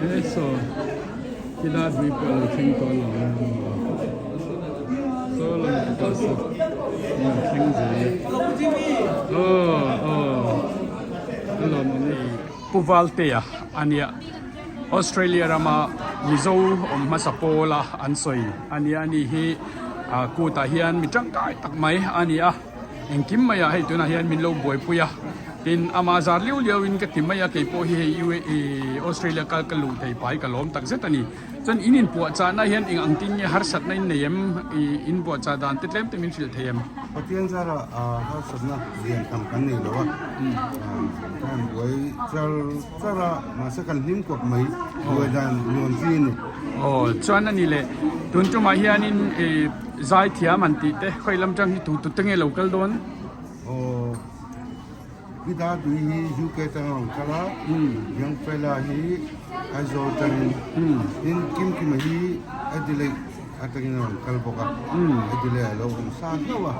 E saw khilai hlui pawh a lo thleng tawh a lo saw lam pawh saw a lo thleng zel e aw aw a lawmawm e Pu Valtea a nia Australia rama Mizo awm hmasa pawla an sawi a nia ani hi ah kutah hian mi tangkai tak mai a ni a. Engkim maiah hei tunah hian min lo buaipui a, tin amah zar liau liau in ka ti mai a, kei pawh hi hei UAE Australia kal ka luh thei pai ka lawm tak zet a ni. Chuan in inpuahchahna hian eng ang tin nge harsatna in nei em? Ih in buahchah dan te tlem te min hrilh thei em? Pathian zara harsatna lian tham kan nei lo a, kan buai char char a, mahse kan hlim kawp mai, buai dan nuam chi a ni. Aw chuan a ni le, tun tumah hianin ih Zaithiam an tih te khawi lam tang hi tu tu te nge lo kal dawn? Aw Pita tui hi UK tang a rawn kal a, Youngfella hi Aizawl tangin, tin Kimkima hi Adelaide atangin a rawn kal bawk a, Adelaide a lo awm sa hlauh a,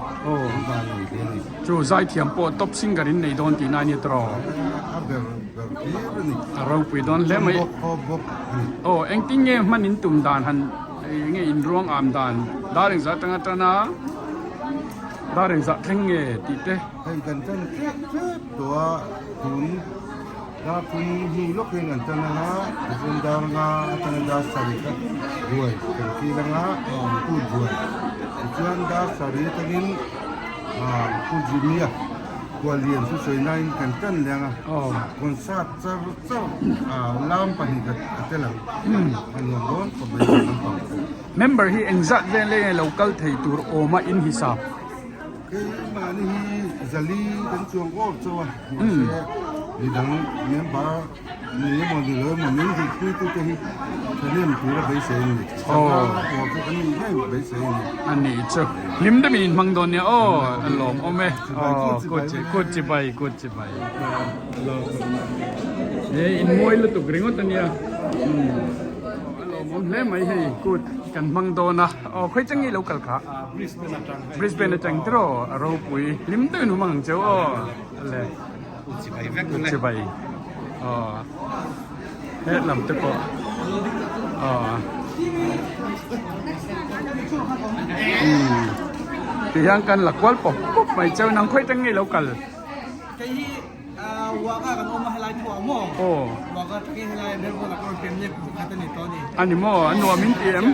an van nei hle a ni. Chu zaithiam pawh top singer in nei dawn tihna a nia tawh. A ber ber hlir a ni. A ropui dawn hle mai. Bawk khaw bawk a ni. Aw engtin nge hman in tum dan han. Eng nge in ruang am dan dar engzah atanga tan a dar engzah thleng nge tih te. Hei kan tan tlek tlek tawh a tun dar thum hnu lawk hian kan tan anga tichuan dar nga atanga dar sarih kha buai kan kil anga kut buai tichuan dar sarih atangin Pu Jimmy-a Khuallian chu sawi nain kan tan leh anga concert char char lam pahnih a tel ang a nuam dawn khawp mai kan naupang pawh. Member hi engzat vel nge lo kal thei tur awma in hisap? Keimahni hi zali kan chuang awr chauh a mahse midang member Ni emaw ni lo emaw min duhpuitute hi thahnem tura beisei a ni. Sangha pawl chu kan nih ngei beisei a ni. A nih chu. Hlim deuhin in hmang dawn nia aw a lawm awm e. Aw kut chi kut chi bai kut chi bai. He in mawi lutuk ringawt a nia. A lawm awm hle mai hei kut kan hmang dawn a. Aw khawi chang nge i lo kal kha? Brisbane atang. Brisbane atang tiraw a ropui. Hlim deuhin hmang ang cheu aw. Le. Chibai aw he lam te pawh aw umm ti hian kan la kual pawp pawp mai cheu nang khawi tang nge lo kal aw ani maw a nuam in ti em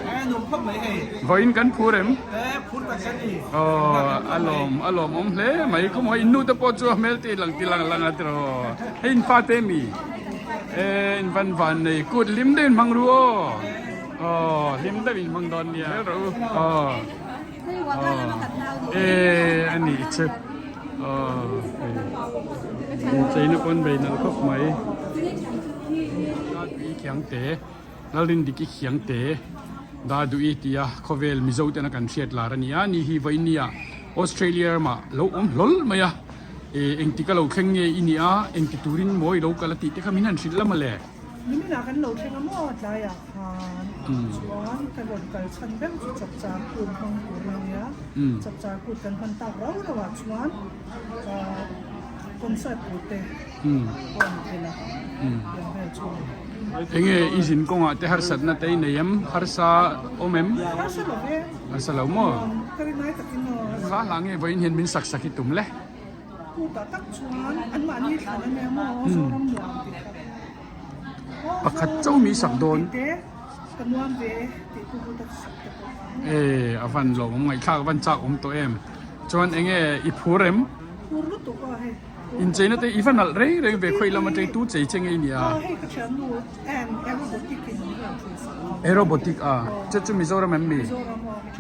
vawiin kan phur em. Aw a lawm a lawm awm hle mai khawmawh in nu te pawh chu a hmel te lang ti lang lang a tiraw hei in fate mi e in van van nei kut hlim deuh in hmang ru aw aw hlim deuh in hmang dawn nia ro aw aw e a nih chu aw hei incheina pawn bei nalh khawp mai khiangte. Lalrindiki Khiangte, Daduhi tia khawvel Mizo tena kan hriat lar a ni a, ni hi vawinia Australia ramah lo awm hlawl mai a, e engtik a lo thleng nge i nia, engti turin maw i lo kal a tih te kha min han hrilh la mawle. Niminah kan lo thleng a maw tlaiah khan chuan ka rawn kal chhan ber chu chapchar kut hmang tur a nia, chapchar kut kan hman tak rau rauah chuan concert tur te pawh an tel a, tiang vel chu a ni. Enge i zin kawngah te harsatna te i nei em? Harsa awm em? Harsa lo e. Harsa lo maw? Ka rin ai takin aw. Kha hla nge vawiin hian min sak sak i tum le? Kutah tak chuan anmahni thlan a nia maw Zoram nuam tih kha. Pakhat chauh mi sak dawn. Tih te ka nuam ve tih chu kut a sak te pawh. E a van lawmawm ngaihthlak a van chak awm tawh em? Chuan enge i phur em? Phur lutuk a hei. Incheina te i va nalh reng reng ve khawi lam atang tu chei che ngei nia. Aerobotic a chu chu Mizoram em mi?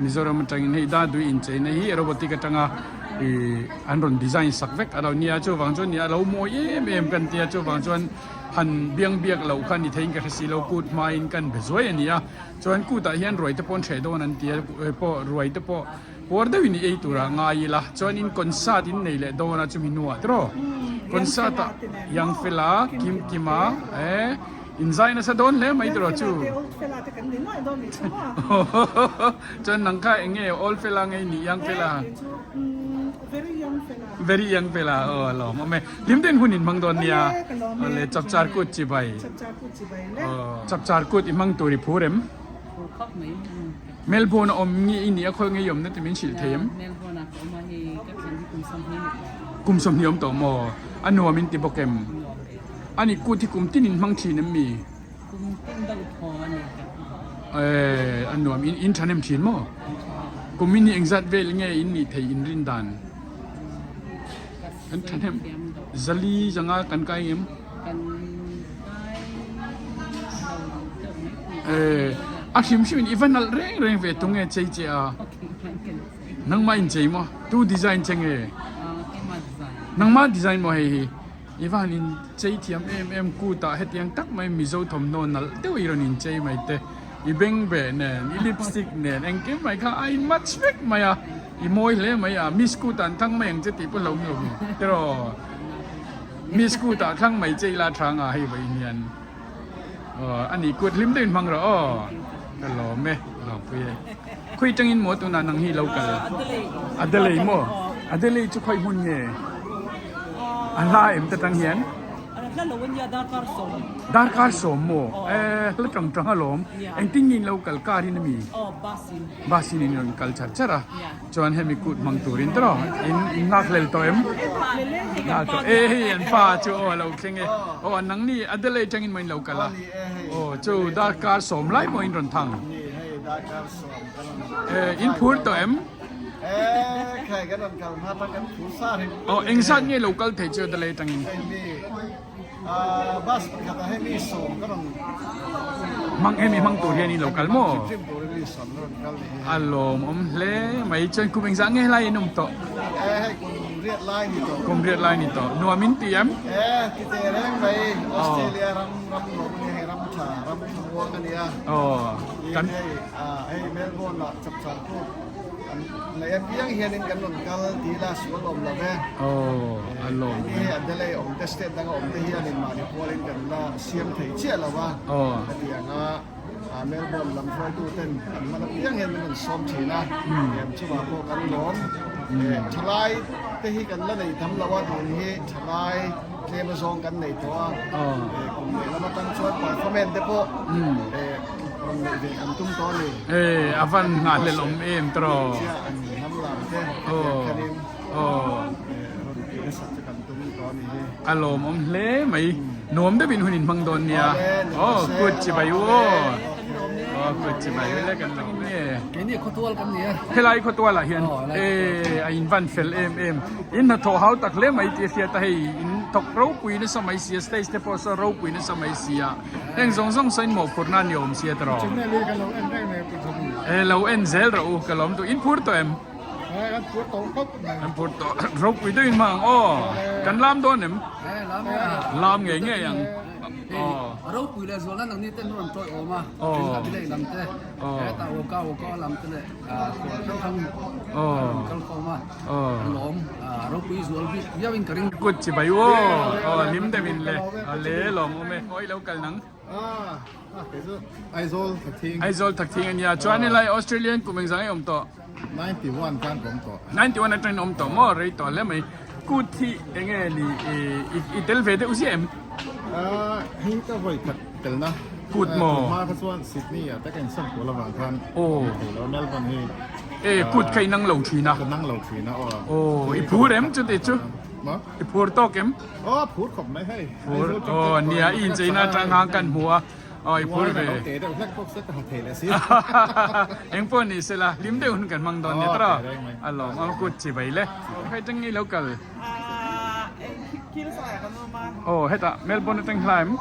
Mizoram atangin hei Dadui incheina hi aerobotic atanga ih an rawn design sak vek a lo nia chuvang chuan nia a lo mawi em em kan tia chuvang chuan han biang biak loh kha ni theiin ka hre si lo kut hmain kan be zuai a nia chuan kutah hian ruai te pawh an hreh dawn an tia pawh ruai te pawh Puar deuhin i ei turah ngai ila, chuanin concert in nei leh dawn a chumi hnuah tiraw? Concert ah Young Fella, Kim Kima eh in zai nasa dawn hle mai tiraw chu? Chuan nang kha eng nge Old Fella nge i nih Young Fella? Very young fella. Very young fella aw a lawm awm e. Hlim ten hun in hmang dawn nia. Awle ka lawm e. Awle chapchar kut chibai. Chapchar kut chibai le. Aw chapchar kut i hmang tur i phur em? Phur khawp mai. Melbourne a awm nge i nih a khawi nge i awmna ti min hrilh thei em? Melbourne ah ka awm a hei ka thlen hi kum 20 ni tawh. Kum 20 awm tawh maw? A nuam in ti bawk em? Nuam ve. Ani kut hi kum tin in hmang thin em mi? Kum tin deuh thaw a ni ka hmu. Eh a nuam in in thanem thin maw? Kum in hi engzat vel nge in nih thei in rin dan? Kan thanem zali zanga kan kai em? Kan kai lo deuh mai thei. Eh a hrim hrim in i va nalh reng reng ve tunge chei che a? Nangmah in chei maw? Tu design che nge? Keimah design. Nangmah design maw hei hi? I va han in chei thiam em em kut ah hetiang tak mai Mizo thawmhnaw nalh deuh i rawn in chei mai te i bengbeh nen i lipstick nen engkim mai kha a in match vek mai a i mawi hle mai a Miss kut ah an thlang mai ang che tih pawh hlauh hlauh ni tiraw Miss kut ah thlang mai che ila tha nga hei vawiin hian aw a ni kut hlim deuh in hmang rawh aw ka lawm e lawmpui e khawi tangin maw tunah nang hi lo kal Adelaide maw Adelaide chu khawi hmun nge. A hla em te tang hian? Hla lo ania darkar sawm. Darkar sawm maw? Eh hla tang tang alawm. Engtin nge in lo kal car in ami? Aw bus in. Bus in in rawn kal char char a. Chuan hemi kut hmang turin tawh in in nghak hlel tawh em? Nghak tawh e hei an pa chu aw a lo thleng e. Aw nang ni Adelaide tangin maw in lo kal a? Aw chu darkar sawm lai maw in rawn thang? Eh in phur tawh em? Aw engzat nge lo kal thei chu Adelaide atangin? Hmang hemi hmang tur hian in lo kal maw? A lawmawm hle mai chuan kum engzah nge helai in awm tawh? Kum riat lai ni tawh. Nuam in ti em? Aw kan. Nei apiang hianin kan rawn kal ti ila sual awm lo ve. Aw, a lawm. Hei hi Adelaide awm te state danga awm te hianin mahni pualin kan la siam thei chiah lo a. Aw. Hetiang a Melbourne lam hruaitu ten an hman apiang hian min rawn sawm thin a. Em chungah pawh kan lawm. Thalai te hi kan la nei tam lo a, tun hi thalai tlem azawng kan nei tawh a. Aw. Kum lehlam atang chuan performance te pawh rawn neih ve kan tum tawh a ni. E a van nghahhlelh awm em tawh. A lawmawm hle mai nuam deuhin hun in hmang dawn nia aw kut chibai u aw aw kut chibai u le kan lawm e. Keini khawtual kan ni a. Helai khawtual ah hian e a in van fel em em in hnathawh hau tak hle mai tih a hriat a hei in thawk ropui nasa mai sia stage te pawh saw ropui nasa mai sia. Heng zawng zawng saw in mawhphurhna a ni awm sia tawh. E lo en zel rawh u ka lawm duh in phur tawh em? Kan phur tawh khawp mai. Kan phur tawh ropui deuhin hmang ang aw. Kan lam dawn em? Lam ngei ngei ang. Aw. Ropui leh zualna nang ni ten rawn tawi awm a. Aw. Lam te. Heta awka awka lam te leh khual hrang hrang rawn kal khawm a. Lawm ropui zual bik viau in ka ring. Kut chi bai u aw aw hlim deuh in le a le lawm awm e awi lo kal nang. Aizawl Thakthing. Aizawl Thakthing a nia chuan helai Australian kum engzah nge awm tawh? 91 khan ka awm tawh. 91 atangin awm tawh maw rei tawh hle mai. Kut hi enge ni i tel ve deuh ziah em? Hei ka vawi khat telna. Kut maw? Hma kha chuan Sydney ah te ka insawn kual avang khan Aw. thei lo Melbourne hi. E kut kha i nang lo thin a. Ka nang lo thin a aw. Aw i phur em chuti chu? Maw? I phur tawk em? Aw phur khawp mai hei. Phur aw nia i incheina atang khan kan hmu a aw i phur ve. Te deuh hlek bawk se ka ha thei leh si. Eng pawh ni sela hlim deuh hun kan hmang dawn nia tawh. A lawm aw kut chi bai le. Hei tang ngei lo kal. Aw hetah Melbourne atang hla em?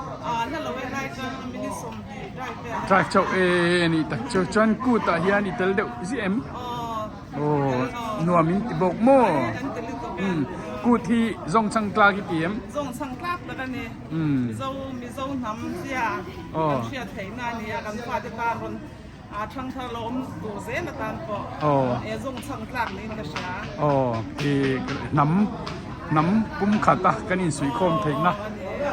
Drive chauh e anih tak chu chuan kut ah hian i tel deuh ziah em? Aw nuam in ti bawk maw? Umm kut hi zawng chang tlak i ti em? Zawng chang tlak tak a ni. Mizo Mizo hnam zia kan hriat theih na a ni a kan fate tan rawn a thang thar lo awm tur zel atan pawh e zawng chang tlak niin ka hria. Aw i hnam hnam pum khat a kan insuihkhawm theih na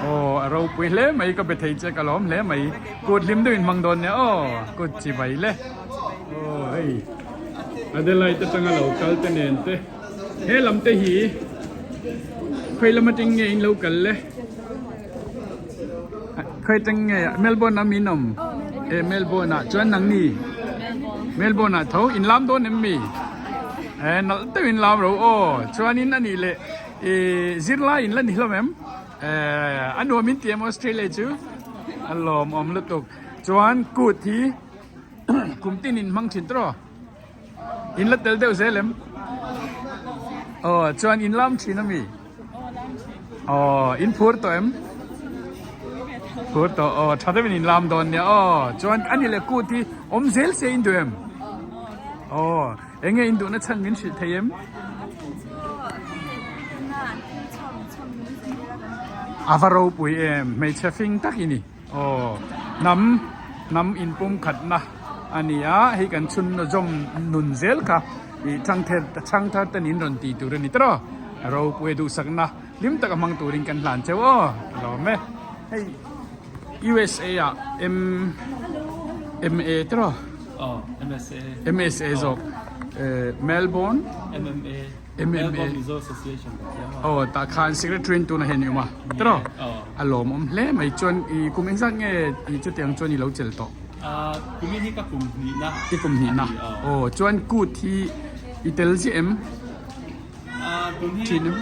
aw a ropui hle mai ka be thei che ka lawm hle mai kut hlim deuh in hmang dawn nia aw kut chi vai le aw hei Adelaide atanga lo kal te nen te. He lam te hi khawi lam atang nge in lo kal le? Khawi atang nge Melbourne a min awm? E Melbourne ah chuan nang ni? Melbourne ah tho in lam dawn em mi? E nalh deuh in lam ro aw chuanin anih leh i zirlai in la ni hlawm em? E a nuam in ti em Australia chu? A lawmawm lutuk chuan kut hi kum tin in hmang thin tawh. In la tel deuh zel em? Aw chuan in lam thin ami? Aw in phur tawh em? Phur tawh aw tha deuhin in lam dawn nia aw chuan ani leh kut hi awm zel se in duh em? Aw enge in duhna chhan min hrilh thei em? A va ropui em hmeichhe fing tak i ni. Aw, hnam hnam inpumkhatna a ni a, hei kan chhun zawm nun zel kha ih changther changthar ten in rawn ti tur a ni tawh a ropui duhsakna hlim taka hmang turin kan hlan cheu aw ka lawm e hei USA ah M MA tawh aw MSA MSA zawk eh Melbourne MMA MMA aw tah khan secretary in tuna hian i awm a tiraw a lawmawm hle mai chuan i kum engzat nge i chutiang chuan i lo chel tawh kumin hi ka kum hnihna i kum hnihna aw chuan kut hi i tel ziah em tun hi thin em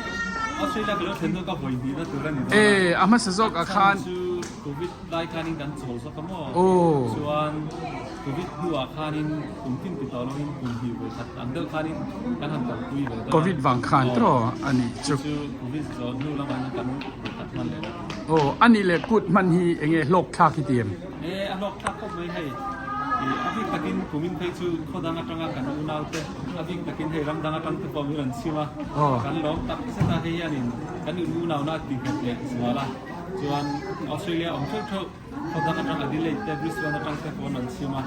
Australia ka lo thlen dawn ka vawi hnihna tur a ni dawn e a hmasa zawk ah khan chu covid Lai khanin kan chawl zawk a maw? Aw. Chuan Covid hnuah khanin kum tin ti tawh loin kum hnih vawi khat ang deuh khanin kan han kalpui ve dawn a. Covid vang khan tawh a nih chu. Chu Covid zawh hnu lamah hian kan vawi khat hman leh la. Aw, a nih leh kut hman hi eng nge hlawk thlak hi ti em? E, a hlawk thlak khawp mai hei. Ih, a bik takin kumin phei chu khaw dang atanga kan unaute, a bik takin hei ram dang atang te pawh min rawn chhim a. Kan lawm tak zet a, hei hianin kan unauna a ti nghet leh zual a. Chuan Australia awm theuh theuh khaw dang atang Adelaide te Brisbane atang te pawh an rawn chhim a,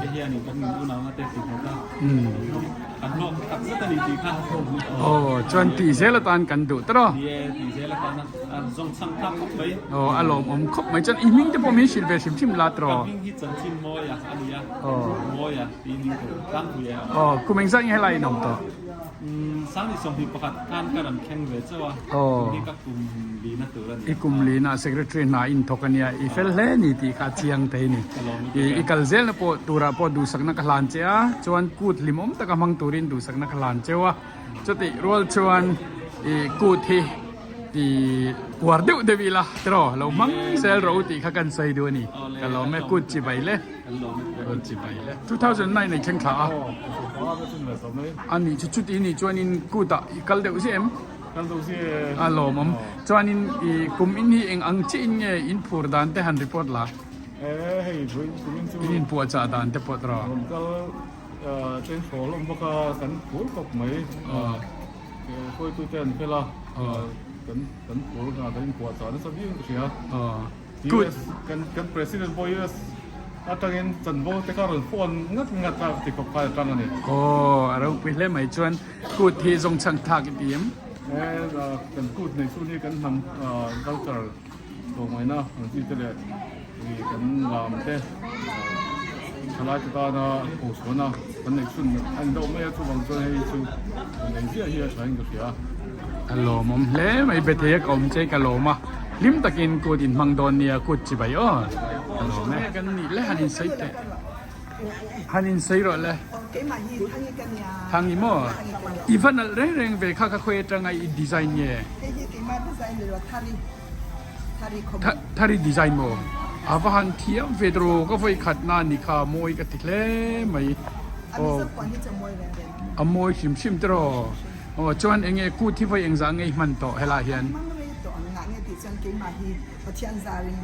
hei hianin kan min unauna te ti nghet a, kan hlawk tak zet a ni tih kha. Aw chuan tih zel atan kan duh tawh a. Ni e, tih zel atan a zawng chhang thlak khawp mai. Aw a lawmawm khawp mai chuan i hming te pawh min hrilh ve hrim hrim la tawh. Ka hming hi chanchin Mawia a ni a, Mawia tiin min ko tlangpui e. Aw kum engzat nge helai in awm tawh? Sangni 21 khan ka rawn thleng ve chauh a, kum hi ka kum lina tur a ni. I kum lina secretary hna in thawk a nia, i fel hle ni tih kha a chiang thei a ni. I kal zelna pawh turah pawh duhsakna ka hlan che a, chuan kut hlimawm taka hmang turin duhsakna ka hlan cheu a, chutih rual chuan i kut hi i uar deuh deuh ila tiraw lo hmang zel rawh u tih kha kan sawi duh a ni. Ka lawm e, kut chibai le. 2009 a i thleng thla a ani chu chuti ni chuanin kutah i kal deuh ziah em a lawmawm chuanin i kum in hi eng ang chiah in nge in phur dan te han report la in inpuahchah dan te pawh tawh Good. Kan kan president pawh US atangin chanvo te kha rawn phone ngat ngat a ti khawp kha atang a ni. Aw a ropui hle mai chuan kut hi zawng chhang thlak i ti em? E kan kut nei chhun hi kan hnam culture tlawmngaihna ang chi te leh kan lam te thalai te tana phochhuahna kan neih chhun a ni deuh mai a chuvang chuan hei chu nei ziah hi a tha in ka hria. A lawmawm hle mai bethei a ka awm che ka lawm a hlim takin kut in hmang dawn nia kut chi bai aw ka lawm e kan nih le han in sawi teh han in sawi rawh le Thangi maw i va nalh reng reng ve kha ka khawi atanga i design nge Thari design maw a va han thiam ve tawh ka vawi khat na ni kha mawi ka ti hle mai aw a mawi hrim hrim tawh Aw chuan enge kut hi vawi engzah nge i hman tawh helai hian? Hmang rei tawh ang ngah nge tih chuan keimah hi Pathian zarin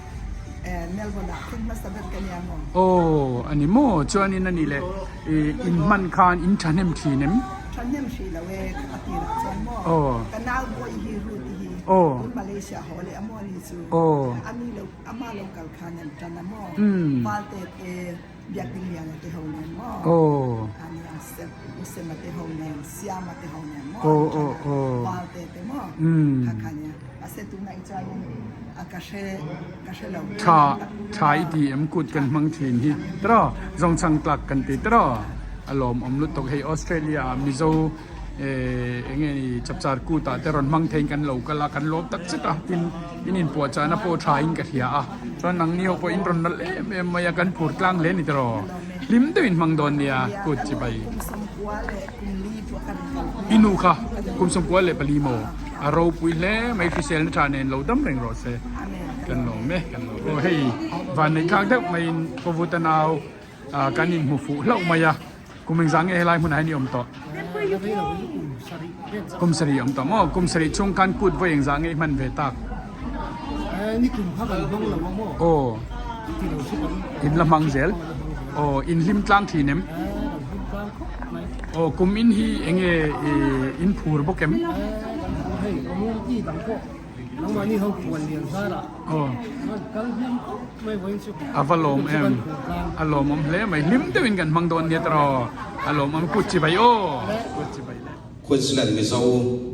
Melbourne ah thleng hmasa ber ka nia maw? Aw a ni maw? Chuanin a nih leh i in hman khan in thahnem thin em? Thahnem hrih lo e a tirah chuan maw? Ka nau bawi hi Ruth hi tun Malaysia haw leh a maw ni chu a ni lo a hma lo kal khan an tan a maw? Valte te Biakinn Liana te ho nen maw? Ania Usema te ho nen, Siama te ho nen maw? Valte te maw? Kha kha nia. Mahse tunah hi chuanin a ka hre ka hre lo. Tha tha i ti em kut kan hmang thin hi tiraw zawngchhang tlak kan ti tiraw a lawmawm lutuk hei Australia ah Mizo. Eng nge ni chapchar kut ah te rawn hmang theiin kan lo kal a, kan lawm tak zet a, tin in inpuahchahna pawh tha in ka hria a, chuan nangni ho pawh in rawn nalh em em mai a, kan phur tlang hle ni tiraw, hlim deuh in hmang dawn nia kut chibai. I nu kha kum 94 maw? A ropui hle mai hriselna tha nen lo dam reng rawh se, kan lawm e, kan lawm e. Aw hei vanneih thlak deuh maiin Kawvuta nau kan inhmu fuh hlauh mai a. Kum engzah nge helai hmunah hian i awm tawh? Kum sarih awm tawh maw? Kum sarih chhung khan kut vawi engzah nge i hman ve tak? Aw in la hmang zel. Aw in hlim tlang thin em? Aw kum in hi enge in phur bawk em? Nangmahni ho puan lian zarah chuan kal hnem khawp mai vawiin chu A va lawm em? A lawmawm hle mai. Hlim deuhin kan hmang dawn nia tawh. A lawmawm kut chi bai aw. Kut chi bai le. Queensland Mizo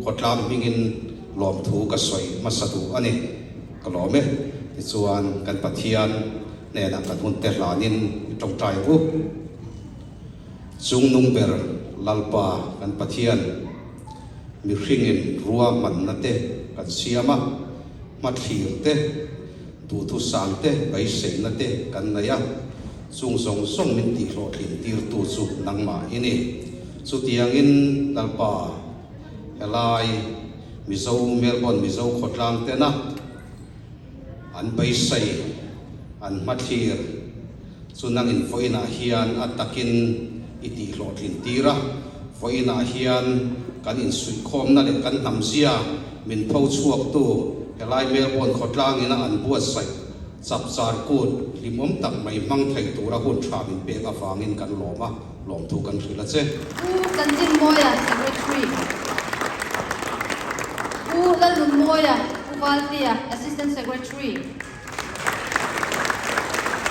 khawtlang hmingin lawmthu ka sawi hmasa duh a ni. Ka lawm e. Tichuan kan Pathian hnenah kan hun te hlanin i tawngtai ang u. Chungnung ber Lalpa kan Pathian. Mihringin ruahmanna te kan siam a, hmathlir te, duhthusam te, beiseina te kan nei a, chung zawng zawng min tihhlawhtlin tirtu chu nangmah i ni. Chutiangin Lalpa, helai Mizo Melbourne Mizo khawtlang tena an beisei, an hmathlir chu nangin vawiinah hian a takin i tihhlawhtlin tir a, vawiinah hian kan insuihkhawmna leh kan hnamzia min pho chhuaktu helai Melbourne khawtlangina an buatsaih chapchar kut hlimawm tak mai hmang thei tura hun tha min pek avangin kan lawm a, lawmthu kan hrilh a che. Pu Chanchinmawia, Secretary, Pu Lalnunmawia, Pu Valtea, Assistant Secretary.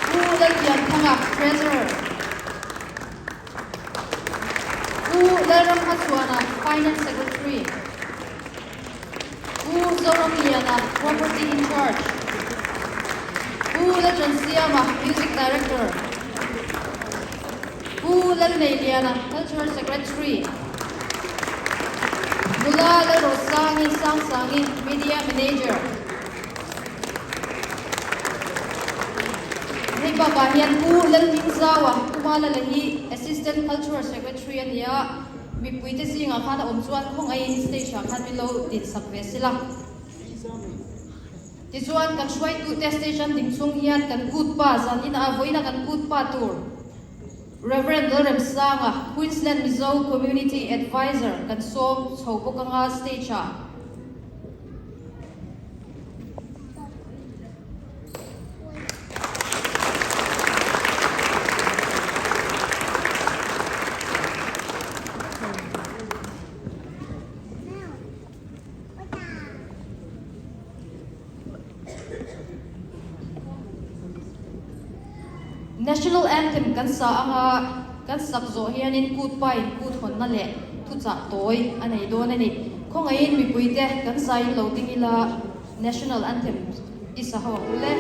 Pu Lalpianthanga, Treasurer, Pu Lalramhachhuana, Finance Secretary, Pu Zoramliana, Property in Charge, Pu Lalchansiama, Music Director, Pu Lalneiliana, Cultural Secretary, Nula Lalrosangi Sangsangi, Media Manager. Hei bakah hian Pu Lalhmingzaua, Pu Malala hi Assistant Cultural Secretary a ni a, mipuite zingah khan a awm chuan khawngaihin stage ah khan min lo dinsak ve sila. Tichuan kan hruaitute stage an ding chung hian kan kut pa zan inah vawiin a kan kut pa tur Rev. Lalremsanga, Queensland Mizo Community Advisor kan sawm chho bawk anga stage ah. National Anthem kan sa anga kan sak zawh hianin kut pain kut hawnna leh thuchah tawi a nei dawn a ni. Khawngaihin mipuite kan zaiin lo ding ila National Anthem i sa ho ang ule.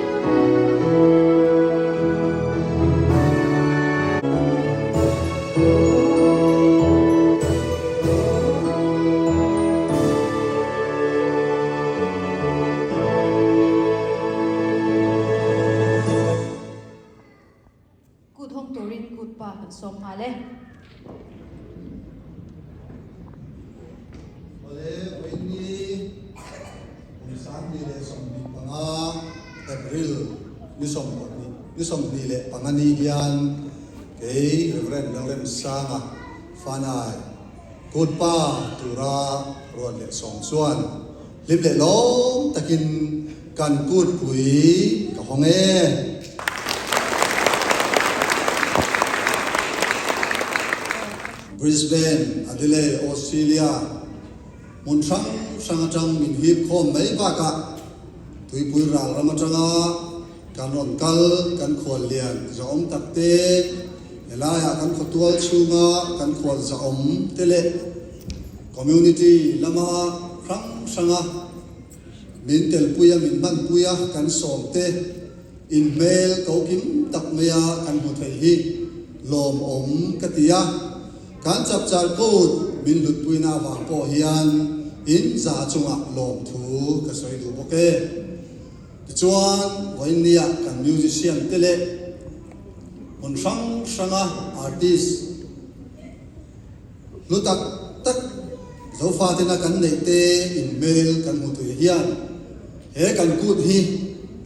Kut hawng turin kut pa kan sawm nghal e. Awle, vawiinni kum 2025 April ni 20 ni 25 ni hian kei Rev. Lalremsanga Fanai kut pa tura ruat leh sawng chuan Hlim leh lawm takin kan kutpui ka hawng e. Brisbane, Adelaide, Australia hmun hrang hrang atang min hip khawm mai bakah tuipui ral ram atanga kan rawn kal kan khual lian zahawm tak te, helaiah kan khawtual chhunga kan khual zahawm te leh Community lama hrang hranga min telpuia min hmanpuia kan sawmte inhmel ko kim tak maia kan hmu thei hi lawmawm ka ti a. Kan chapchar kut min hlutpuina avang pawh hian in za chungah lawmthu ka sawi duh bawk e. Tichuan, vawiinnia kan musician te leh hmun hrang hranga artist hlu tak tak Zofatena kan neih te inhmel kan hmu thei hian he kan kut hi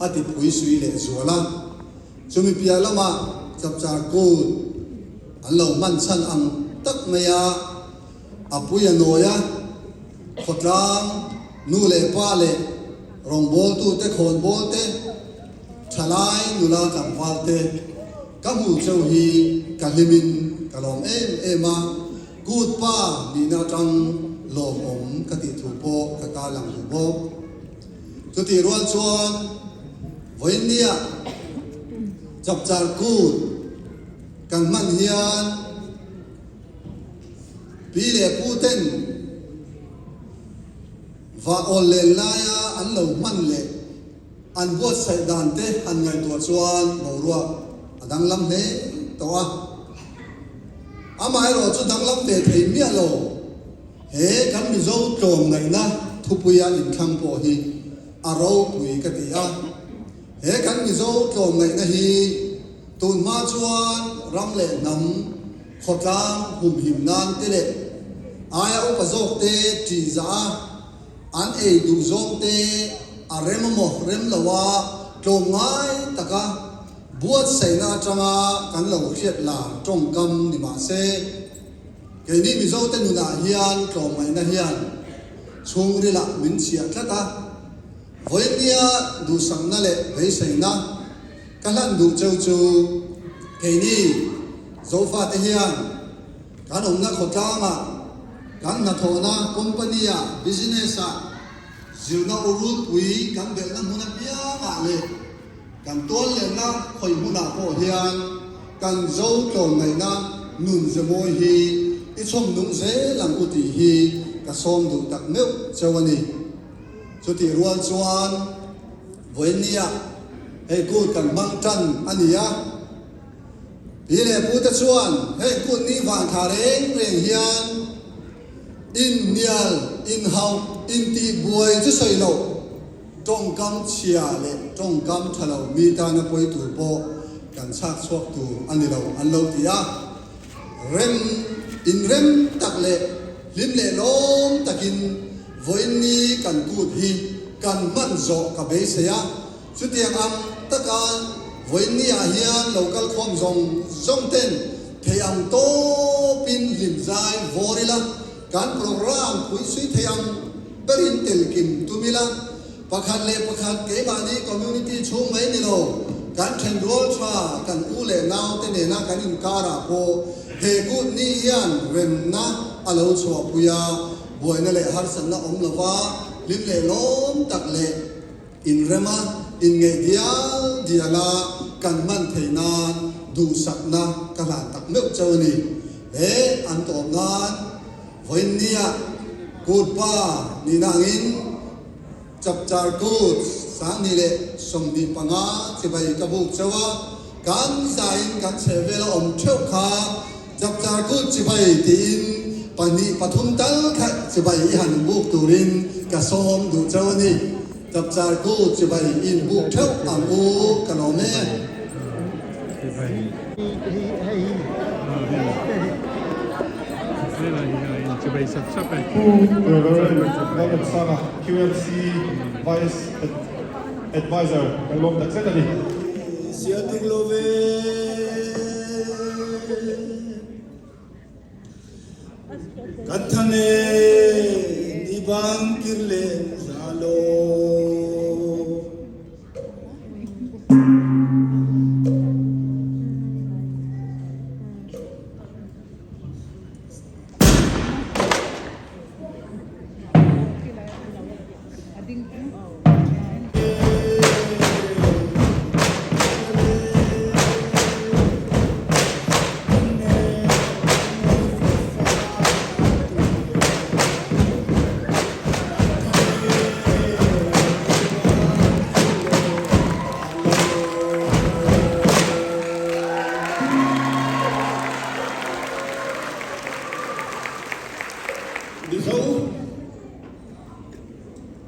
a ti phui sui leh zual a. Chumi piah lamah Chapchar Kut an lo hman chhan ang tak mai a, a pui a nawi a, khawtlang nu leh pa leh rawngbawltute khawnbawl te, thalai nula tlangval te ka hmuh cheu hi ka hlimin ka lawm em em a, kut pa nihna atang lawmawm ka tih thu pawh ka tarlang duh bawk. Chutih rual chuan vawiinnia Chapchar Kut kan hman hian Pi leh Pu ten va awl len laia an lo hman leh an buatsaih dan te han ngaihtuah chuan boruak a danglam hle tawh a. Amaherawh chu danglam ve thei miah lo. He kan Mizo tlawmngaihna thupuia inthlang pawh hi a ropui ka ti a. He kan Mizo tlawmngaihna hi tunhma chuan ram leh hnam khawtlang humhim nan te leh aia upa zawk te ṭihzah a an ei duh zawng te a rem amaw rem lo a tlawmngai taka buatsaihna aṭanga kan lo hriat lar ṭawngkam ni mah se, Keini Mizote nunah hian tlawmngaihna hian chhungrilah min chhiah tlat a, vawinia duhsakna leh beiseina ka hlan duh cheu chu keini Zofate hian kan awmna khawtlangah, kan hnathawhna company-ah, business-ah, zirna urulpui kan belhna hmun apiangah leh Kan tual lenna khawi hmunah pawh hian kan zo tlawmngaihna nun ze mawi hi i chhawm nung zel ang u tih hi ka sawm duh tak meuh cheu a ni. Chutih rual chuan vawiinnia hei kut kan hmang tan a ni a, pi leh pute chuan hei kut ni vang thla reng reng hian inhnial, inhauh, intihbuai chu sawi loh, Tawngkam chhia leh tawngkam tha lo mi tana pawi tur pawh kan chhak chhuak tur a ni lo an lo ti a. Rem, inrem tak leh hlim leh lawm takin vawiinni kan kut hi kan hman zawh ka beisei a. Chutiang ang taka vawiinni ah hian lo kal khawm zawng zawng ten thei ang tawpin hlim zai vawr ila, Kan program phuisui thei ang berin tel kim tum ila, pakhat leh pakhat keimahni community chhung mai ni lo, kan thenrual tha, kan u leh naute nena kan inkarah pawh he kut ni hian remna a lo chhuahpui a, buaina leh harsatna awm lova hlim leh lawm tak leh inrema inngeih dial diala kan hman theih nan duhsakna ka hlan tak meuh chauh a ni. He an tawp nan vawiinnia kut pa nihna angin Chapchar Kut 2025 chibai ka buk chauh a, kan zain kan chhehvela awm theuh kha Chapchar Kut chibai tiin pahnih pathum tal kha chibai i han buk turin ka sawm duh chauh a ni. Chapchar Kut chibai i inbuk theuh ang u ka lawm e. Pu Reverend Lalremsanga, QMC Vice Adviser kan lawm tak zet a ni. Kathane nibang kirlen zalo.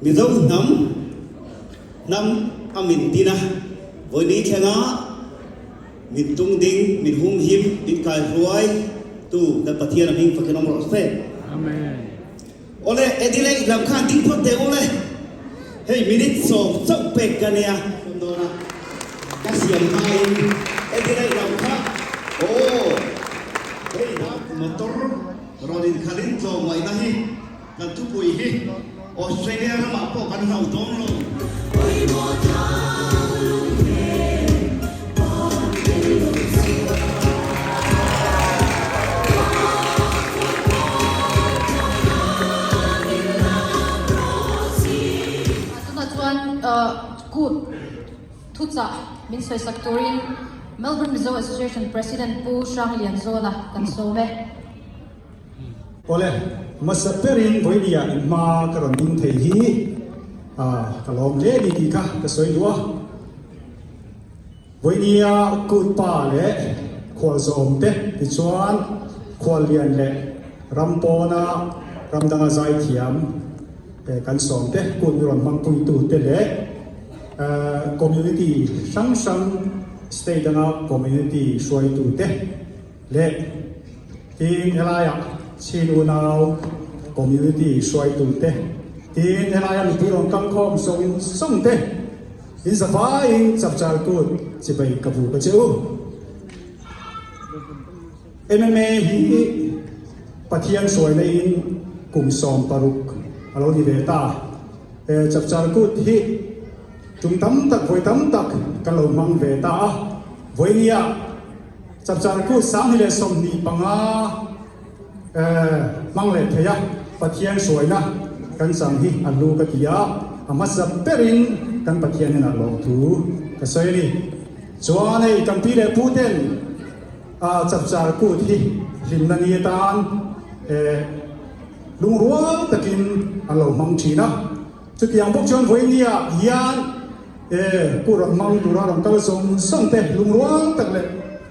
Mizo hnam hnam a min din a, vawini thlenga min tung ding, min hum him, min kai hruai tu kan Pathian a hming fakin awm rawh se. Amen. Awle, Adelaide lam khan ding phawt teh ule. Hei minute sawm chauh pek ka nia. Awm dawn a, ka siam hmain Adelaide lam kha aw hei motor rawn inkhalhin tlawmngaihna hi Kan thupui hi Australia ramah pawh kan hlauh dawn lo. Tunah chuan kut thuchah min sawisak turin Melbourne Mizo Association President Pu Hranglianzawna kan sawm e. Awle, hmasa berin vawinia in hma ka rawn ding thei hi ka lawm hle ni tih kha ka sawi duh a. Vawinia kut pa leh khual zawm te tichuan khual lian leh ram pawna ram danga zaithiam kan sawm te kut mi rawn hmangpuitu te leh community hrang hrang state anga community hruaitu te Leh tiin helaiah Chin unau community hruaitute tiin helaia mipui rawn kal khawm zawng zawng te in zavaiin chapchar kut chibai ka bu ka che u. MMA hi Pathian hruaina in kum 16 a lo ni ve ta. He chapchar kut hi tum tam tak vawi tam tak kan lo hmang ve ta a. Vawinia Chapchar kut 2025 hmang leh thei a, Pathian hruaina kan chang hi a lu ka ti a, a hmasa berin kan Pathian hnenah lawmthu ka sawi a ni. Chuan hei kan pi leh pu ten Chapchar kut hi hlimna ni atan lungrual takin an lo hmang thin a, chutiang bawk chuan vawinia hian E, Pu rawn hmang tura rawn kal zawng zawng te lungrual tak leh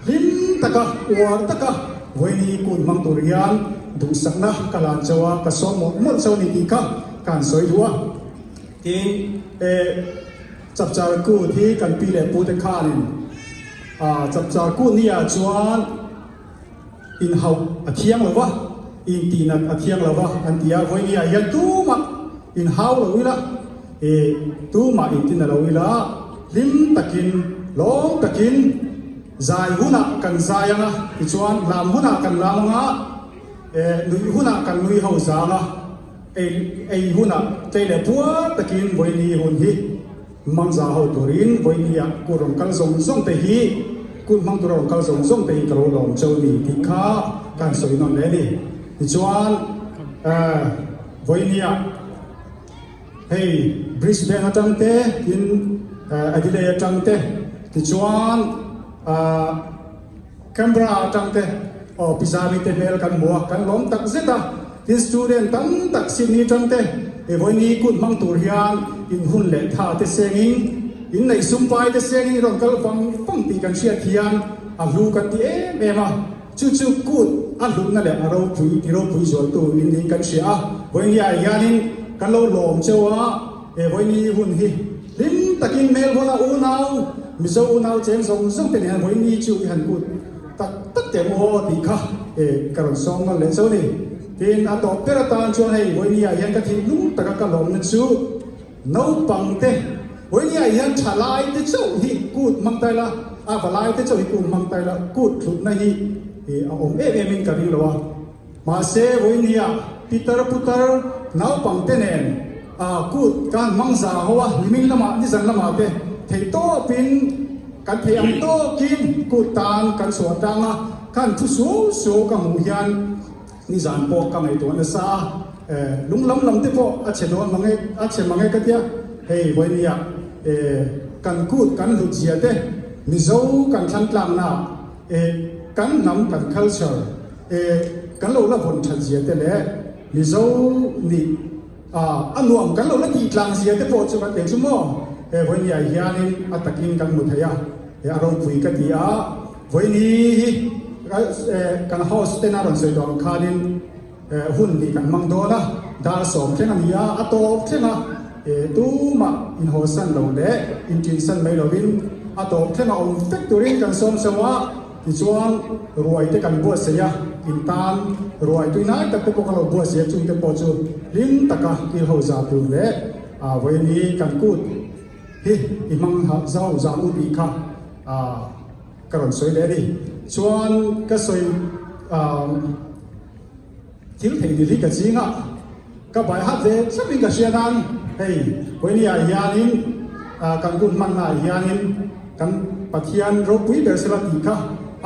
hlim taka, uar taka vawiini kun hmang tur hian duhsakna ka lan chauh a, ka sawm mawlh mawlh chauh a ni tih kha ka han sawi duh a. Tin, e, Chapchar Kut hi kan pi leh pute khanin a Chapchar Kut ni ah chuan inhauh a thiang lo va, intihnat a thiang lo va an ti a, vawiini ah hian tumah inhau lo ila, E, tumah intin a lo ila, hlim takin, lawm takin zai hunah kan zai ang a, tichuan lam hunah kan lam ang a, e, nuih hunah kan nui ho zang a, ei, ei hunah tlei leh puar takin vawiini hun hi hmangza ho turin vawiiniah kut rawn kal zawng zawng te hi, kut hmang tura rawn kal zawng zawng te hi ka lo lawm cheu ni tih kha ka han sawi nawn leh a ni. Tichuan, e, vawiiniah. Hei Brisbane atang te tin Adelaide atang te tichuan Canberra atang te aw Pizarri te hmel kan hmu a, kan lawm tak zet a. Tin student tam tak Sydney atang te hei vawiini kut hmang tur hian in hun leh tha te sengin in neih sumpai te sengin i rawn kal vang vang tih kan hriat hian a hlu kan ti em em a. Chu chu kut a hlutna leh a ropui ti ropui zualtu in niin kan hria a, vawinia ah hianin kan lo lawm cheu a, he vawiini hun hi hlim takin Melbourne-a unau, Mizo unau cheng zawng zawng te nen vawiini chu i han kut tak tak teh maw aw tih kha e ka rawn sawm nawn leh cheu a ni. Tin, a tawp ber atan chuan hei vawiini ah hian ka thinlung taka ka lawmna chu, Naupang te, Vawinia hian thalai te chauh hi kut hmang tai la, a valai te chauh hi kut hmang tai la, kut thlutna hi a awm em em in ka ring lo a. Mahse Vawinia pitar putar naupang te nen a kut ka han hmang za ho a, nimin lamah nizan lamah te theih tawpin kan theih ang tawkin kut tan kan chhuah tlang a, ka han thu suau suau ka hmuh hian, Nizan pawh ka ngaihtuah nasa a, eh lung lam lam te pawh a chhe dawn mang e, a chhe mang e ka tia, hei vawinia eh kan kut kan hlut zia te, Mizo kan thlang tlakna eh kan hnam kan culture eh kan lo la vawn that zia te leh Mizo nih ah a nuam kan lo la tih tlang zia te pawh chu kan teh chu maw, he vawinia hianin a takin kan hmu thei a, eh a ropui ka ti a. Vawiini hi kan house tena rawn sawi tawh ang khanin hun nih kan hmang dawn a, dar 10 thleng a ni a, a tawp thleng a. Tumah inhawsan lo leh inṭinsan mai lovin a tawp thleng a awm vek turin kan sawm chauh a. Tichuan, ruai te kan buatsaih a, in tan ruai tui nai tak te pawh kan lo buatsaih a, chung te pawh chu hlim taka kil ho za tur leh vawiin kan kut hi i hmang zau zan u tih kha ka rawn sawi leh a ni. Chuan ka sawi thil theih ni hi ka ching a, ka bai hat ve thlap in ka hria nan hei vawiin ah hianin kan kut hmanna ah hianin kan Pathian ropui ber sela tih kha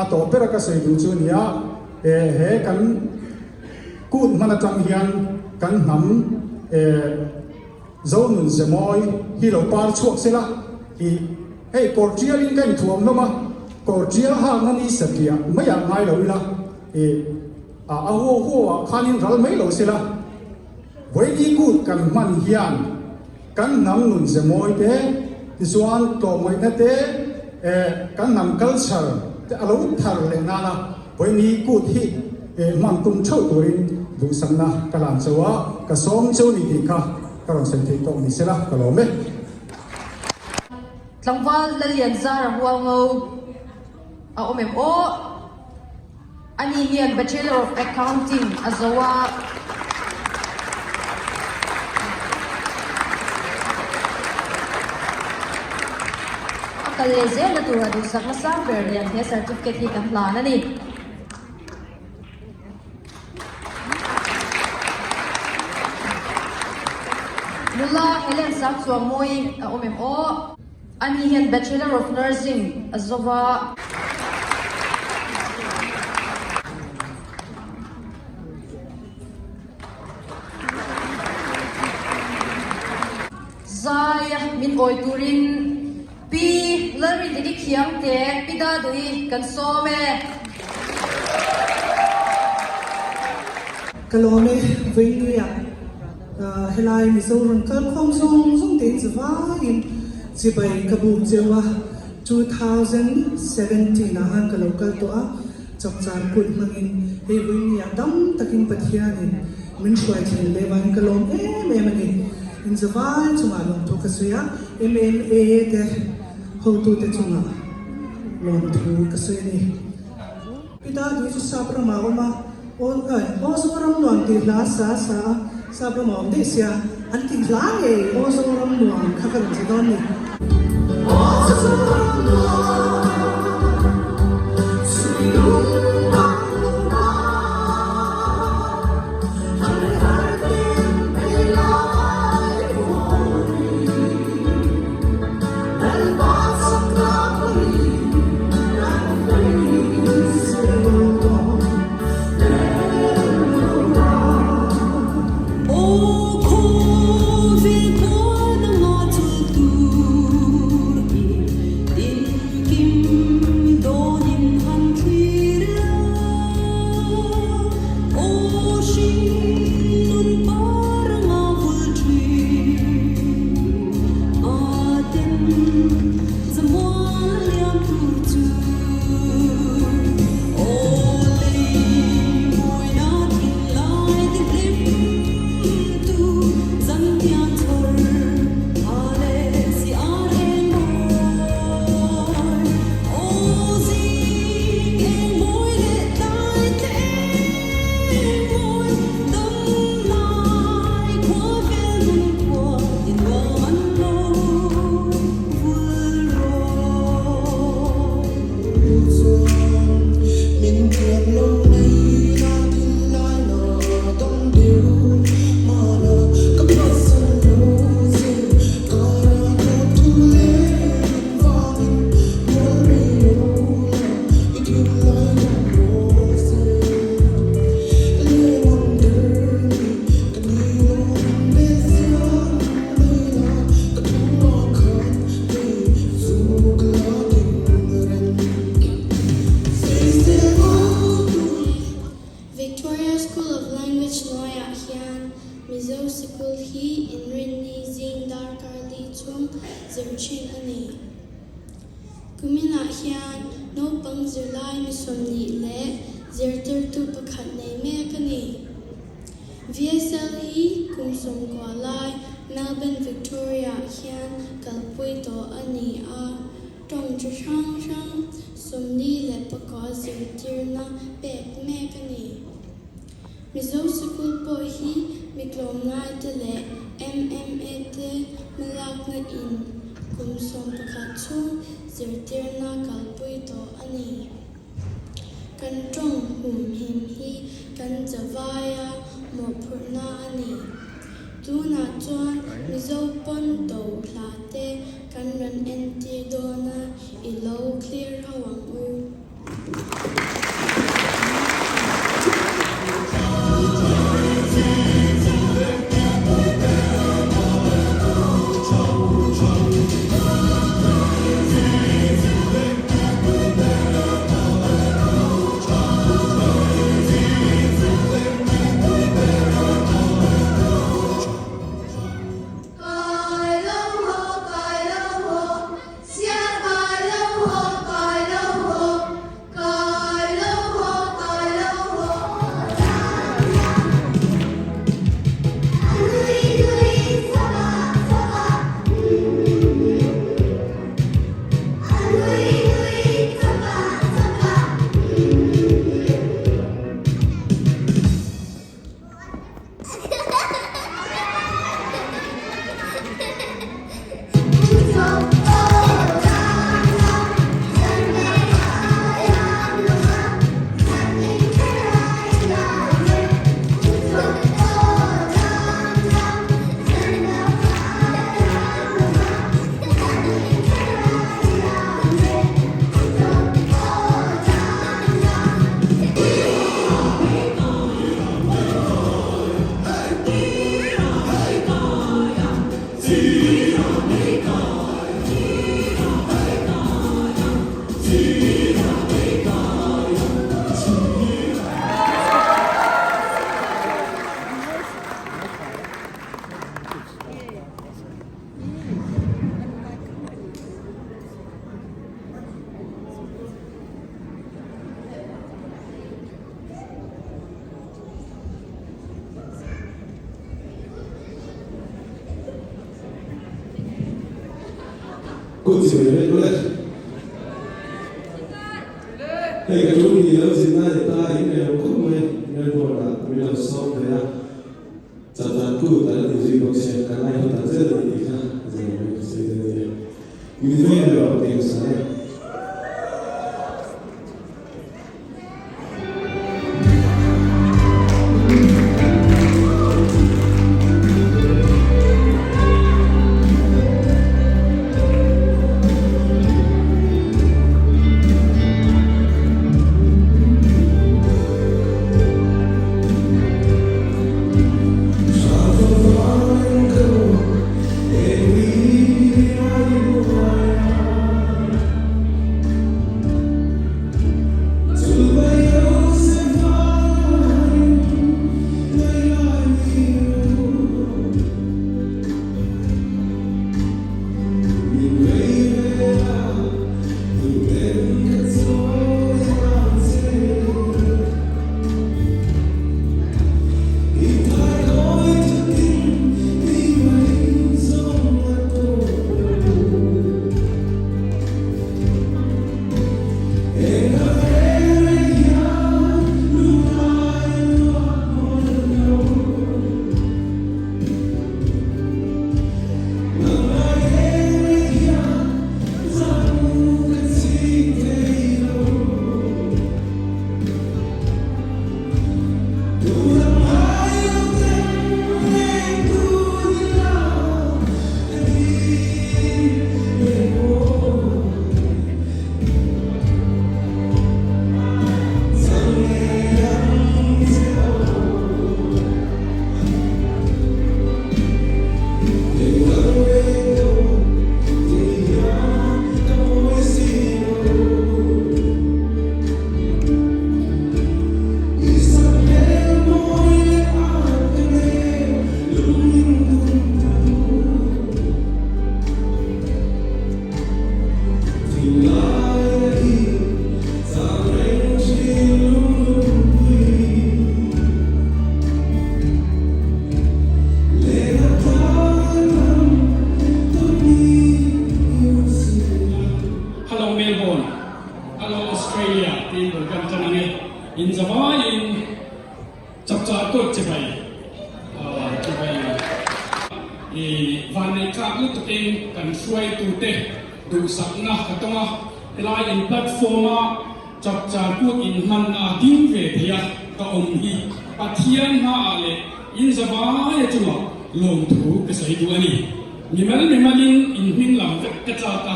a tawp ber a ka sawi duh chu a ni a, he kan kut hman atang hian kan hnam Zonun Zemawi hi lo par chhuak sela tih hei kawr tialin ka inthuam hlawm a, kawr tial hakna ni satliah maiah ngai lo ila tih a a huau huau ah khanin ral mai lo sela. Vawiini kut kan hman hian kan hnam nun Zemawi te tichuan tlawmngaihna te eh kan hnam culture te a lo thar leh nana Vawiini kut hi hman tum theuh turin duhsakna ka lan chauh a, ka sawm cheu ni tih kha ka rawn sawi theih tawk ni sela ka lawm e. Tlangval Lalian Zara Hualngo a awm em aw? Ani hian Bachelor of Accounting a zo a. A kal leh zelna tura duhsakna sang ber lian he certificate hi kan hlan a ni. Nula Helen Sangchuangmawi a awm em aw? Ani hian Bachelor of Nursing a zo va. Zaia min awi turin Pi Lalrindiki Khiangte, Pi Daduhi kan sawm e. Ka lawm e, Vawinuia helai Mizo rawn kal khawm zawng zawng tein zavaiin chibai ka buk cheu a, 2017 ah khan ka lo kal tawh a, Chapchar kut hmangin hei Vawinuia dam takin Pathianin min hruai thlen leh vangin ka lawm em em a ni. In zavai chungah lawmthu ka sawi a, MMA te hotute chungah lawmthu ka sawi a ni. Pi Dadu chu sap ramah a awm a, Aw Zoram nuam tih hla sa sa a, sap ramah a awm daih sia, an tih hla ngei Aw Zoram nuam kha ka rawn sa dawn ni. Aw Zoram nuam, sui lung bang lung bang, har har ten phei lai vawri, Lalpa chakna pawhin kan beisei dawn Victoria School of Language hnuaiah hian Mizo sikul hi inrinni zing darkar li chhung zir thin a ni. Kuminah hian naupang zirlai mi 20 leh zirtirtu pakhat nei mek a ni. VSL hi kum 90 lai. Melbourne, Victoria-ah hian kalpui tawh a ni a, tawng chi hrang hrang 44 zirtirna pek mek a ni. Mizo sikul pawh hi mi tlawmngaite leh MMA te hmalakna in kum 11 chhung zirtirna kalpui tawh a ni. Kan tawng humhim hi kan chavaia mawhphurhna a ni. Tunah chuan Mizo pawn to hla te kan rawn entir dawn a, i lo clear ho ang u. Kut chibai vek ule. Hei ka tum ni lo zin na ni ta in reu khawp mai Melbourne ah min lo sawm ve a chawhtan kut a la ni zui bawk sia ka ngai haw tak zet a ni tih kha zin mai ka sawi dawn a nia. Min veng rawh tih ka sawi a. Australia tiin bul kan tan ang e. In zavaiin chapchar kawt chibai chibai i vanneih tlak lutukin kan hruaitute duhsakna ka tawng a, helai in platform a chapchar kut inhmanna a ding ve thei a ka awm hi Pathian hmaah leh in zavaia chungah lawmthu ka sawi duh a ni. Mimal mimalin inhming lam vek ka chak a.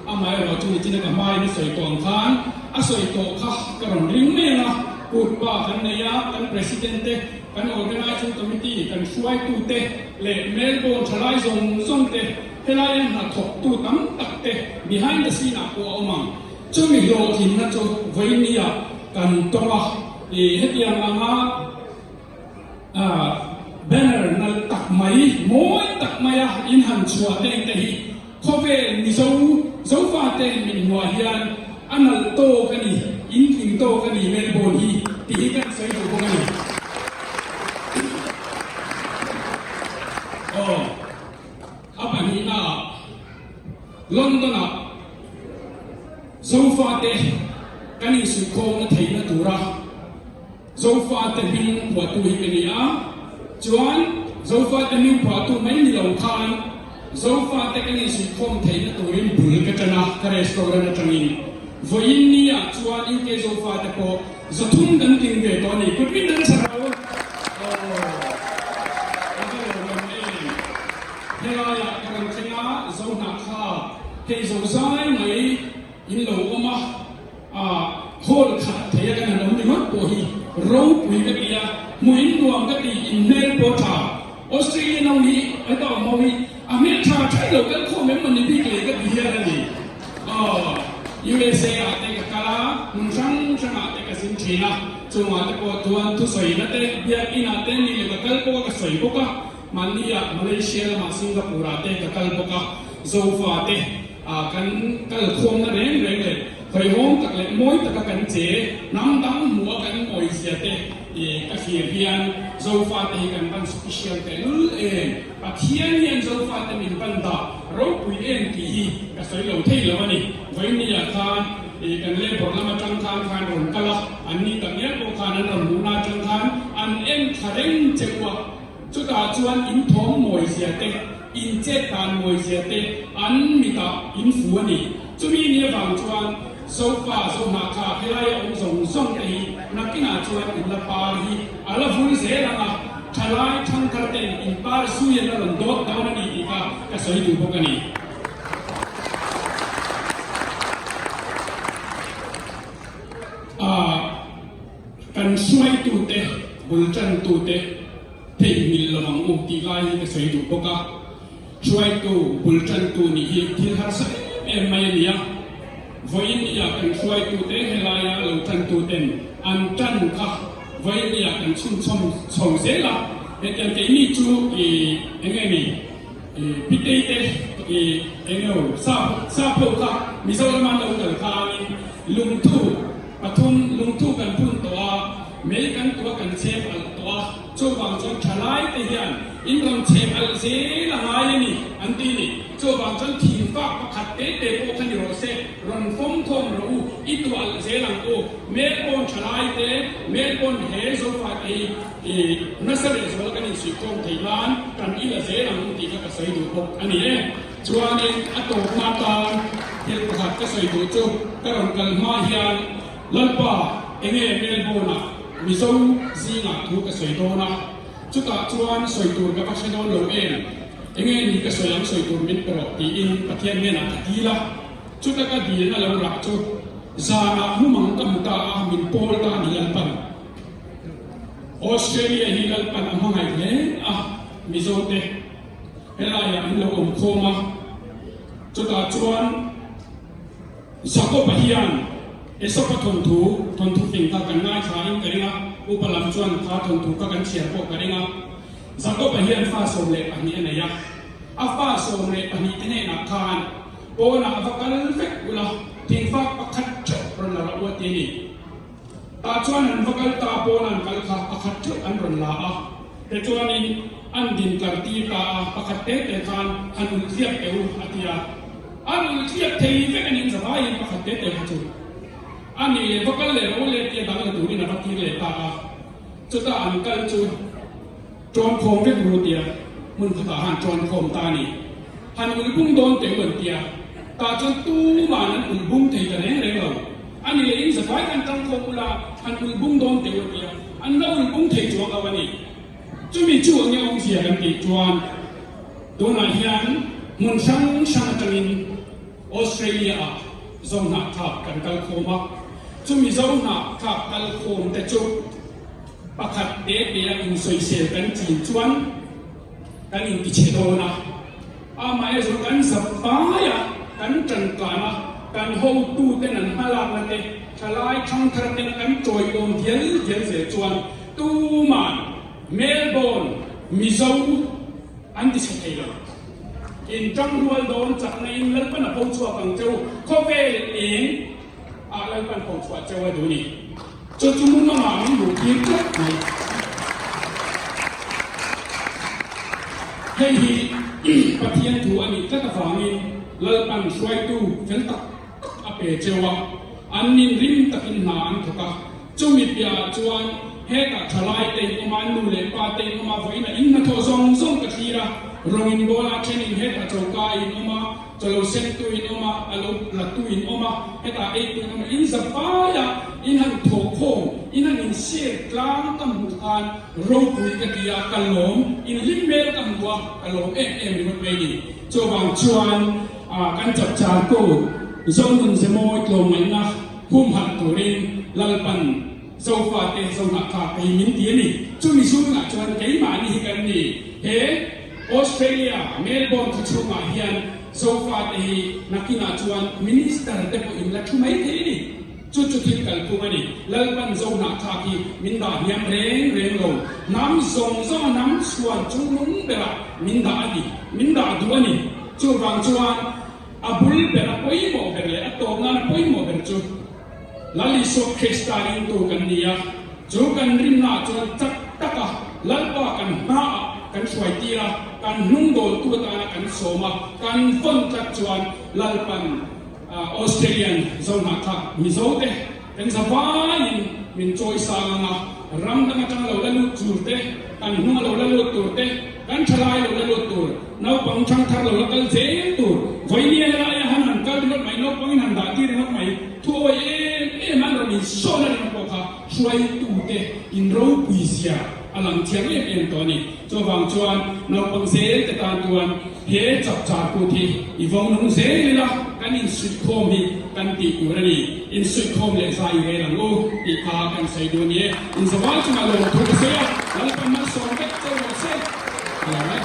Amaherawh chu nichina ka hmain a sawi tawh ang khan a sawi tawh kha ka rawn ring mai ang a, kut pa kan nei a, kan President te, kan Organising Committee, kan hruaitute leh Melbourne thalai zawng zawng te, helaia hnathawktu tam tak te behind the scene ah pawh a awm ang. Chumi hlawhtlinna chu vawinia kan tawng a, ih hetiang anga banner nalh tak mai, mawi tak maia in han chhuah te te hi Khawvel Mizo Zofate min hmuah hian a nalh tawk a ni, in tling tawk a ni Melbourne hi tih hi kan sawi duh bawk a ni. Aw, a pahnihnaah London-ah Zofate kan insuihkhawmna theihna tura Zofate hming phuahtu hi ka ni a, chuan Zofate hming phuahtu mai ni lo khan Zofate kan insuihkhawm theihna turin bul ka ṭan a, ka restaurant aṭangin. Vawiin ni ah chuan UK Zofate pawh 300 kan tling ve tawh a ni. Kut min dan chhan lo. Aw, a va lawm em em. Helaiah ka rawn thleng a, Zohnahthlak hei zozai mai in lo awm a. A hawl khat thei a kan han awm ringawt pawh hi ropui ka ti a, hmuh in nuam ka ti, in hmel pawh tha. Australian ho hi heta awm ho hi a hmel tha thai lo kal khawm em mawni bik lei ka ti hian a ni. Aw USA ah te ka kal a, hmun hrang hrang ah te ka zin thin a, chungah te pawh chuan thusawina te, biakinn ah te ni leh ka kal pawh a ka sawi bawk a, mahni ah Malaysia lamah Singapore ah te ka kal bawk a, Zofa te. A kan kal khawmna reng reng leh hawihhawm tak leh mawi taka kan che hnam dang hmuh a kan mawi zia te i ka thlir hian Zofate hi kan van special tehlul em? Pathian hian Zofate min van dah ropui em tih hi ka sawi lo thei lo a ni. Vawinia khan i kan labour lam atang khan khan rawn kal a, an ni tak ngial pawh khan an rawn hmuhna atang khan an en thla reng che u a, chutah chuan in thawm mawi zia te, In chet dan mawi zia te an mitah in fu a ni. Chumi ni avang chuan Zofa, Zohnahthla helai a awm zawng zawng te hi nakinah chuan in la par hi a la vul zel ang a, thalai thangthar ten in par zui an la rawn dawt dawn a ni tih kha ka sawi duh bawk a ni. Ah, kan hruaitute, bul tantute, Theihnghilh lo ang u tih lai hi ka sawi duh bawk a, hruaitu, bul tantu nih hi thil harsa em em mai a ni a. Vawiin nia kan hruaitute helaia lo tantuten an tan kha vawiin nia kan chhunchhawm chho zel a, hetiang keini chu i eng nge ni i pitei te i eng nge sap sap ho kha Mizoram an lo kal khanin lungthu pathum lungthu kan phun tawh a, Mei kan tua kan chhem alh tawh a, chuvang chuan thalai te hian in rawn chhem alh zel a ngai a ni an ti ni. Chuvang chuan thingfak pakhat te te pawh kha ni rawh se, rawn fawm khawm rawh u, i tuah alh zel ang u. Melbourne thalai te, Melbourne he Zofa te hi i nasa leh zual kan insuihkhawm theih nan kan i la zel ang u tih kha ka sawi duh bawk a ni e. Chuanin a tawpna atan thil pakhat ka sawi duh chu ka rawn kal hma hian, Lalpa, enge Melbourne-ah Mizo zingah thu ka sawi dawn a, chutah chuan sawi tur ka va hre dawn lo em? Enge ni ka sawi ang sawi tur min pe rawh tiin Pathian hnenah ka dil a, chuta ka dilna lo rah chu zanah mumang ka hmu ta a, min pawl ta a ni Lalpan. Australia hi Lalpan a hmangaih hle a, Mizote helaiah an lo awm khawm a, chutah chuan, Jakob-a hian Esau-a thawnthu, thawnthu fing kha kan ngaithla in ka ring a, upa lam chuan kha thawnthu kha kan chhiar pawh ka ring a. Jakob-a hian fa 12 a nei a, a fa 12 te hnenah khan pawnah va kal vek ula, thingfak pakhat theuh rawn la rawh u a ti a ni. Tah chuan an va kal ta, pawn an kal kha pakhat theuh an rawn la a, tichuanin an din kar tir ta a, pakhat te te khan han ulh tliak teh u a ti a. An ulh tliak thei vek a nih zavaiin pakhat te te kha chu. A nih leh va kal leh rawh u le tia dang la turin a va tir leh ta a. Chutah an kal chu ṭawn khawm vek ru tia hmun khatah han ṭawn khawm ta a ni. Han ulh bung dawn teh u an tia. Tah chuan tuma'n an ulh bung thei ta reng reng lo. A ni leh in zafai khan ṭang khawm ula han ulh bung dawn teh u an tia. An la ulh bung thei chuang lo a ni. Chumi chu enge awmzia kan tih chuan tunah hian hmun hrang hrang atangin Australia-ah Zohnahthlak kan kal khawm a, chumi Zohnahthlak kal khawm te chu pakhat te te a insawisel kan chin chuan kan intichhe dawn a, amaherawhchu kan zapai a, kan tangkan a, kan hotuten an hmalakna te, thalai thangthar ten kan tawiawm dial dial zel chuan Tuman Melbourne Mizo an ti chhe thei lo. In tangrual dawn chakna in Lalpan a pho chhuak ang cheu, khawvel eng ah Lalpan pho chhuah cheu a duh ni. Chu chu mumangah min hmuh tir tlat mai. Hei hi Pathian thu a nih tlat avangin Lalpan hruaitu fel tak tak a pe cheu a, an nin rim takin hna an thawk a. Chumi piahah chuan hetah thalai te in awm a, nu leh pa te in awm a, vawiin a in hnathawh zawng zawng ka thlir a, rawng in bawl a, then in hetah choka in awm a, chawlo sentu in awm a, a lo latu in awm a, hetah eitu in awm a, in zapai a, in han thawhkhawm, in han insir tlang ka hmuh khan ropui ka ti a, ka lawm, in hlim hmel ka hmu a, ka lawm em em ringawt mai a ni. Chuvang chuan kan chapchar kut Zonun Zemawi tlawmngaihna Humhalh turin Lalpan Zofate Zohnahtlak te hi min ti a ni. Chumi zungah chuan keimahni hi kan ni. He Australia, Melbourne khaw chhungah hian Zofate hi nakinah chuan Minister te pawh in la thu mai thei a ni. Chu chu thil kalphung a ni. Lalpan Zohnahtlak hi min dah hniam reng reng lo. Hnam zawng zawnga hnam chhuan chungnung berah min dah a ni. Min dah duh a ni. Chuvang chuan. A bul ber, a pawimawh ber leh a tawp nana pawimawh ber chu Lal Isua Krista ringtu kan ni a, chu kan rinnaah chuan chak taka Lalpa kan hmaah kan hruaitir a, kan hnungdawltu atana kan sawm a, kan vawn tlat chuan Lalpan Australian Zohnahthlak Mizote kan zavaiin min chawisang ang a, ram dang atanga lo la lut tur te, kan hnunga lo la lut tur te, kan thalai lo la lut tur, naupang thangthar lo la kal zel tur, vawinia helaia han han kal ringawt mai, naupangin han dah tir ringawt mai, thuawi em em an rawn insawn a ringawt pawh kha hruaitute inropui zia a lang thiang em em tawh a ni. Chuvang chuan naupang zel te tan chuan he chapchar kut hi i vawng nung zel ila kan insuihkhawm hi kan tih tur a ni. Insuihkhawm leh zai rel ang u tih kha kan sawi duh a ni e. Inzawai chungah lawm thu ka sawi a, Lalpan malsawm vek che rawh se. Ka lawm e.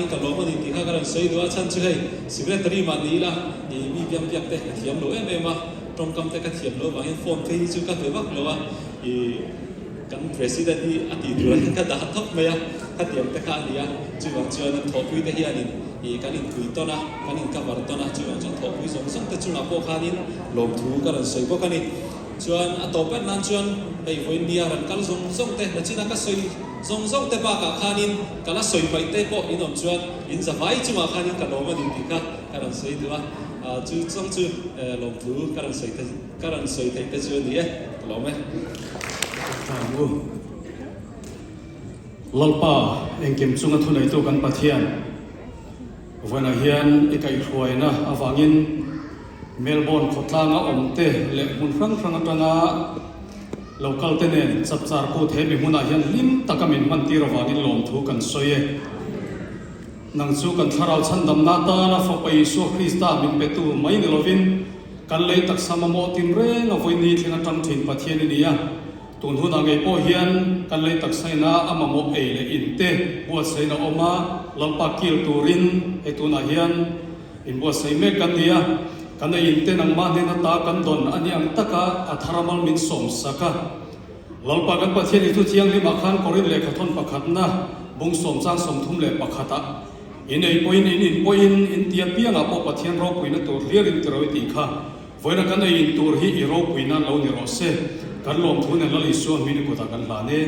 khanin ka lawm a ni tih kha ka rawn sawi duh a, chhan chu hei secretary mah ni ila ih mi biang biak te ka thiam lo em em a, tawngkam te ka thiam lo vangin phone phei hi chu ka pe vak lo a, ih kan president hi a tih tur ah ka dah thawk mai a, khatiang te kha a ni a, chuvang chuan thawhpui te hianin ih kan inpui tawn a, kan in cover tawn a, chuvang chuan thawhpui zawng zawng te chungah pawh khanin lawmthu ka rawn sawi bawk a ni. Chuan a tawp ber nan chuan hei vawiin nia rawn kal zawng zawng te, nachina ka sawi zawng zawng te bakah khanin ka la sawi hmaih te pawh in awm chuan in za vai chungah khanin ka lawm a ni tih kha ka rawn sawi duh a, chu zawng chu lawmthu ka rawn sawi te ka rawn sawi theih te chu a ni e, ka lawm e. Tang u. Lalpa, engkim chunga thuneitu kan Pathian, vawiinah hian i kaihhruaina avangin, Melbourne khawtlanga awmte leh hmun hrang hrang atanga lo kalte nen chapchar kut he mi hmunah hian hlim taka min hmantir avangin lawmthu kan sawi e. Nang chu kan thlarau chhandamna atana Fapa Isua Krista min petu mai ni lovin kan lei taksa mamawh tinreng a vawini thleng atang thin Pathian i ni a. Tun hunah ngei pawh hian kan lei taksa ina a mamawh ei leh in te buatsain a awm a, Lalpa kil turin hei tunah hian Inbuatsaih mek kan ni a, kan ei in te nangmah hnen ata kan dawn a ni ang taka a thar amal min sawm sak a. Lalpa kan Pathian hi chu thianghlimah khan Korin lehkha thawn pakhatna bung sawm chang 31 ah in ei pawhin in in pawhin in tia piangah pawh Pathian ropuina tur hliar in ti ro i tih kha vawiina kan ei in tur hi i ropui nan lo ni rawh se. Kan lawmthu nen Lal Isua hming i kutah kan hlan e.